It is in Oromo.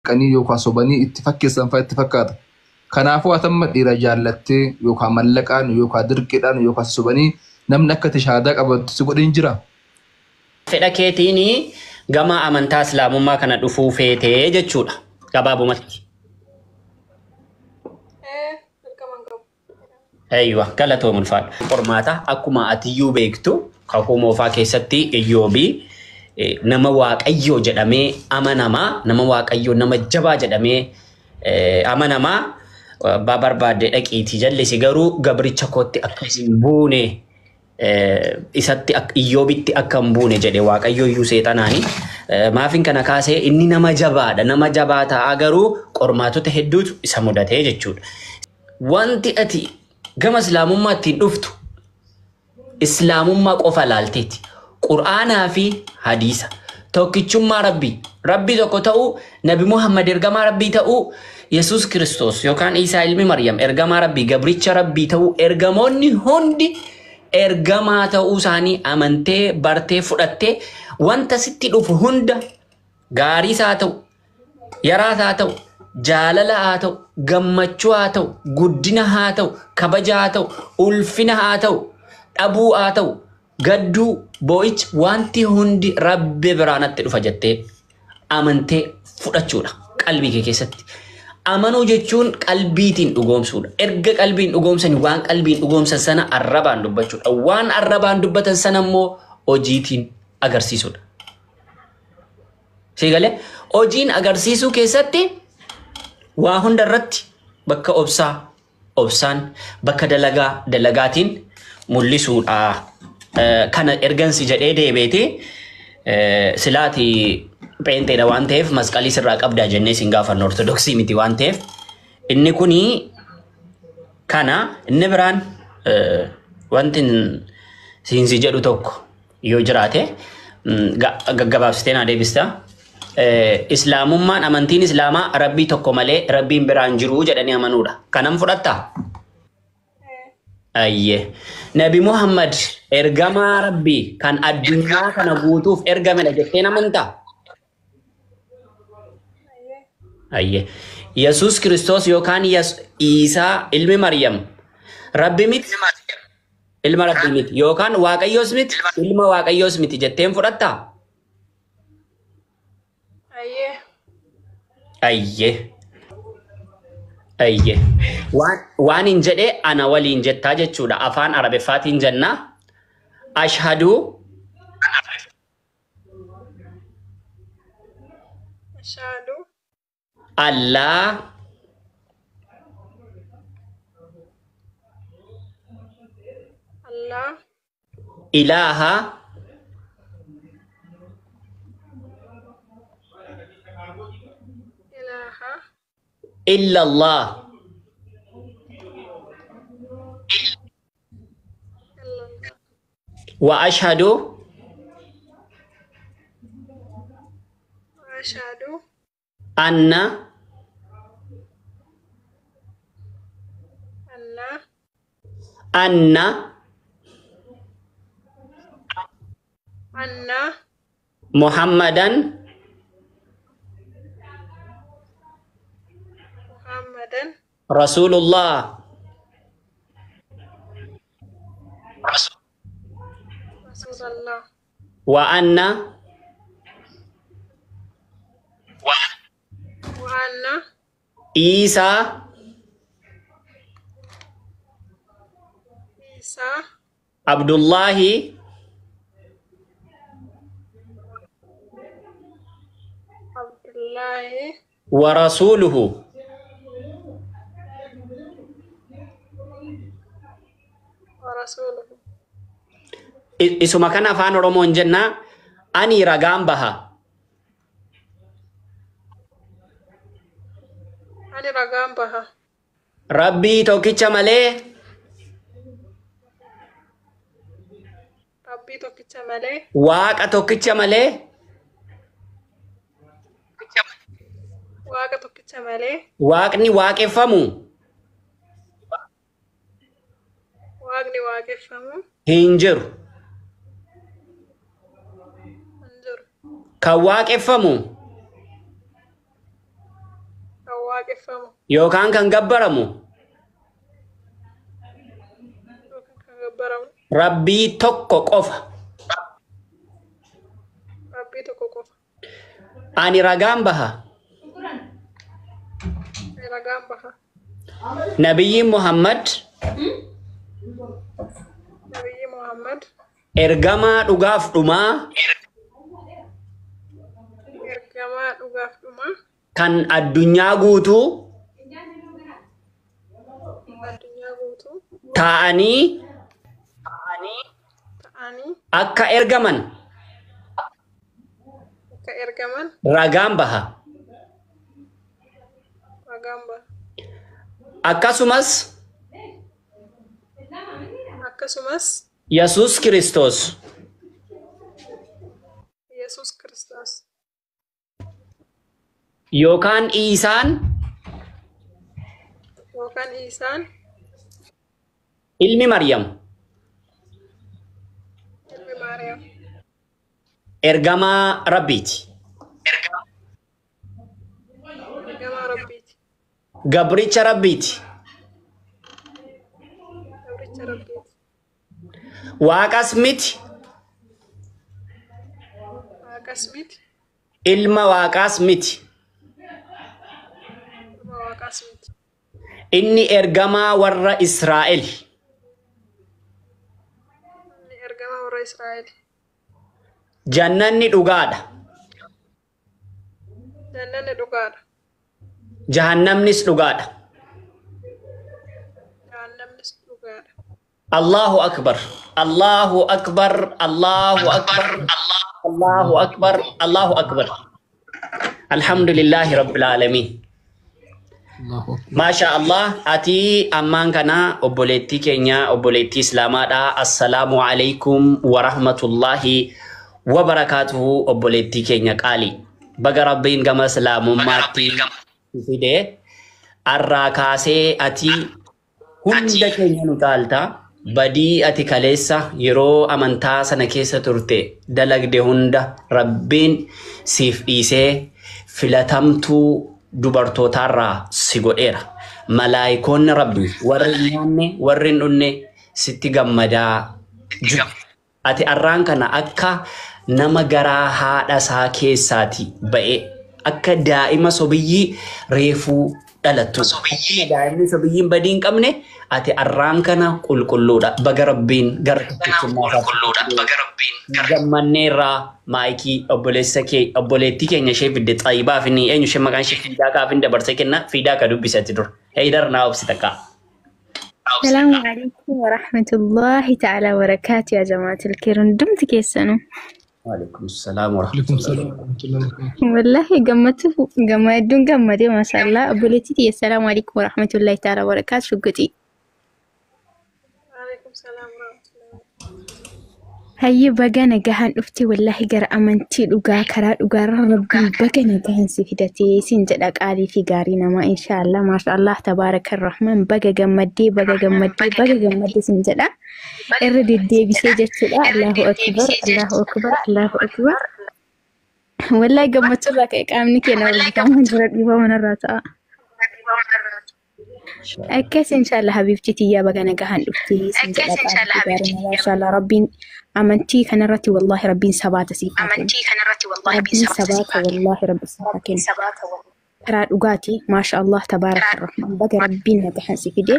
Qanii yookaan sobanii itti fakkeessan fa'a itti fakkaata. Kanaafuu ati amma dhiira jaallattee yookaan mallaqaan yookaan dirqiidhaan yookaan si sobanii namni akka ati shahaadaa qabattu si godhe hin jiraa? Fedha keetiin gama amantaa Islaamummaa kana dhufuu feetee jechuudha gabaabumatti. Ee, dirqama hin qabu. Eeywa, galatoom ulfaadhu. Qormaata akkuma atiyyuu beektu kakuu moofaa keessatti Iyyoobi nama Waaqayyoo jedhamee amanamaa, nama Waaqayyoo nama jabaa jedhamee amanamaa abbaa barbaadde dhaqiitii jallisi garuu gabricha kootti akka hin buune isatti Iyyoobitti akka hin buune jedhe Waaqayyo iyyuu seexanaani. Maafin kana kaasee inni nama jabaadha, nama jabaa ta'a garuu qormaatota hedduutu isa mudatee jechuudha. Wanti ati gama Islaamummaa ittiin dhuftu Islaamummaa qofa laalteeti. Qur'aanaa fi hadiisa. Tokkichummaa Rabbii. Rabbii tokko ta'uu, Nabi Muhammad ergamaa Rabbii ta'uu, Yesuus Kiristoos yookaan Iisaa ilmi Maryam ergamaa Rabbii, gabricha Rabbii ta'uu, ergamoonni hundi ergamaa ta'uu isaanii amantee, bartee, fudhattee wanta sitti dhufu hunda gaariis haa ta'u, Yaraas haa ta'u, jaalala haa ta'u, gammachuu haa ta'u, guddina haa ta'u, kabaja haa ta'u, ulfina haa ta'u, dhabuu haa ta'u, gadduu, boo'icha wanti hundi Rabbi biraa natti dhufa jettee amantee fudhachuudha qalbii kee keessatti. Amanuu jechuun qalbiitiin dhugoomsuudha. Erga qalbiin dhugoomsani waan qalbiin dhugoomsan sana arrabaan dubbachuudha. Waan arrabaan dubbatan sana immoo hojiitiin agarsiisuudha. Sii galee hojiin agarsiisuu keessatti waa hunda irratti bakka obsaa obsaan bakka dalagaa dalagaatiin mul'isuudha. Kana ergansi jedhee deebeeti silaati pheenxeedha waan ta'eef masqalii sirraa qabdaa jennee sin gaafannu ortodoksii miti waan ta'eef inni kuni kana inni biraan wanti siinsi jedhu tokko yoo jiraate gaggabaabsitee naa deebista. Islaamummaan amantiin Islaamaa rabbii tokko malee rabbiin biraan jiru jedhanii amanuudha. Kanan fudhattaa? Ayyee. Nabi Muhammad ergamaa rabbii kan addunyaa kana guutuuf ergamedha jettee amantaa? Ayyee. Yesuus Kiristoos yookaan Iisaa ilmi Maryam rabbi miti Ilma Rabbii miti yookaan Waaqayyoos miti ilma Waaqayyoos miti jetteen fudhattaa? Ayyee. Ayyee. Ayyee. Waan waan hin jedhee ana waliin jettaa jechuudha. Afaan Arabiffaatiin jennaa. Ashhaduu Ashhadu. Allaa Allaa. Ilaaha Ilaaha. illallah Illallah. wa ashhadu Wa ashhadu. anna anna anna anna Muhammadan Muhammadan Rasulullah. Rasulallah. Wa anna Wa anna Iisaa Iisaa Abdullaahi Abdullaahi wa rasuuluhu. Wa rasuuluhu. Isuma kana afaan Oromoon jennaa ani ragaan baha. Ani ragaan baha. Rabbii tokkicha malee. Rabbii tokkicha malee. Waaqa tokkicha malee. Waaqa tokkicha malee. Waaqni waaqeffamu. Waaqni waaqeffamu. Hin jiru. Hin jiru. Kan waaqeffamu. Waaqeffamu. Yookaan kan gabbaramu. Yookaan kan gabbaramu. Rabbii tokko qofa. Rabbii tokko qofa. Ani ragaan baha. Ani ragaan baha. Nabiyyiin Muhammad. Nabiyyi Muhammad. Ergamaa dhugaaf dhumaa. Ergamaa dhugaaf dhumaa. Kan addunyaa guutuu. Addunyaa guutuu. Taa'anii. Ta'anii. Akka ergaman. Akka ergaman. Ragaan baha. Ragaan baha. Akkasumas. Akkasumas. Yesuus Kiristoos. Yesuus Kiristoos. Yookaan Iisaan. Yookaan Iisaan. Ilmi Maryam. Ilmi Maariyaam. Ergamaa Rabbiiti. Ergamaa Rabbiiti. Gabricha Rabbiiti. Gabricha Rabbiiti. Waaqas miti. Waaqas miti. Ilma Waaqaas miti. Ilma Waaqaas miti. Inni ergamaa warra Israa'el. Inni ergamaa warra Israa'el. Jannanni dhugaadha. Jannanni dhugaadha. Jahannamnis dhugaadha. Jahannamnis dhugaadha. Allahu akbar. Allahu akbar. Allahu akbar. Allahu akbar. Allahu akbar. Alhamdulillahi rabbil alamin. Maasha Allah, ati ammaan kana obboleettii keenya obboleettii Islaamaadha. Assalaamu alaikum wa rahmatullahi wa barakaatuhu obboleettii keenya qaali. Baga Rabbiin gama Islaamummaatti fide. Arraa kaasee ati hunda keenya nu caalta. Badii ati kaleessa yeroo amantaa sana keessa turte dalagde hunda Rabbiin siif dhiisee filatamtuu dubartootaarraa si godheera. Malaayikoonni Rabbi warri hin nyaanne warri hin dhunne sitti gammadaa jiru. Ati arraan kana akka nama garaa haadha isaa keessaati ba'e akka daa'ima sobiyyii reefuu dhalattu. Akkuma daa'imni sobiyyiin badii hin qabne ati arraan kana qulqulluudha. Baga Rabbiin gara tokkichummaa gammanneerraa maayikii obboleessa kee obboleettii keenya ishee fidde xayibaaf inni eenyu ishee maqaan ishee fiidaa kaafin dabarsee kenna fiidaa ka dubbisatti dur. Heydar naa obsi takka. السلام عليكم ورحمة الله تعالى وبركاته يا جماعة الخير دمت كيسانو. Waalaikum salaam wa rahmatullahi. والله قمت قمت دون قمت ما شاء الله أبولتي السلام عليكم ورحمة الله تعالى وبركاته شقتي. وعليكم السلام ورحمة الله. هيا بقى نجاهن أفتي والله جر أمنتي لقى كرا لقى ربي بقى نجاهن سفدتي سنجدك آلي في قارينا ما إن شاء الله ما شاء الله تبارك الرحمن بقى جمدي بقى جمدي بقى جمدي سنجدك الرد الدي بسجدت الله أكبر الله أكبر الله أكبر والله قمت لك إقامني كنا والله جرد يبغى من الرأس أكاس إن شاء الله حبيبتي تيا بقى نجاهن أفتي سنجدك آلي في قارينا ما شاء الله ربي أمنتي كنرتي والله ربي سبات سيفاكم أمنتي كنرتي والله ربي سبات والله ربي سباكين ترى أوقاتي ما شاء الله تبارك الرحمن بقى ربي نجحن سيفدي